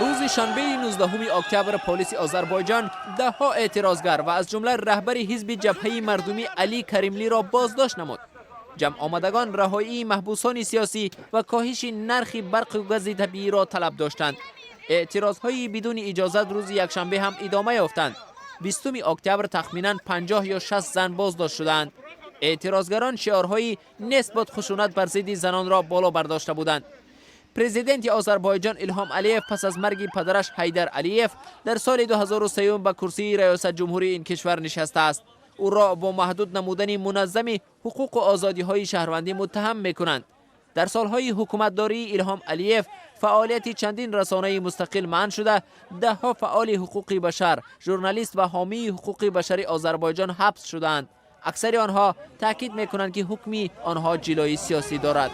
Рӯзи шанбеи 19 октябр полиси Озарбойҷон даҳҳо эътирозгар ва аз ҷумла раҳбари ҳизби Ҷабҳаи мардумӣ Алӣ Каримлиро боздошт намуд. Ҷамъомадагон раҳоии маҳбусони сиёсӣ ва коҳиши нархи барқу гази табииро талаб доштанд. Эътирозҳои бидуни иҷозат рӯзи якшанбе ҳам идома ёфтанд. 20 октябр тахминан 50 ё 60 зан боздошт шуданд. Эътирозгарон шиорҳои «Нест бод хушунат бар зидди занон»-ро боло бардошта буданд. Президенти Озарбойҷон Илҳом Алиев пас аз марги падараш Ҳайдар Алиев дар соли 2003 ба курсии раёсат ҷумҳурии ин кишвар нишастааст. Ӯро бо маҳдуд намудани муназзами ҳуқуқу озодиҳои шаҳрвандӣ муттаҳам мекунанд. Дар солҳои ҳукуматдории Илҳом Алиев фаъолияти чандин расонаи мустақил манъ шуда, даҳҳо фаъоли ҳуқуқи башар, журналист ва ҳомии ҳуқуқи башари Озарбойҷон ҳабс шудаанд. Аксари онҳо таъкид мекунанд, ки ҳукми онҳо ҷилои сиёсӣ дорад.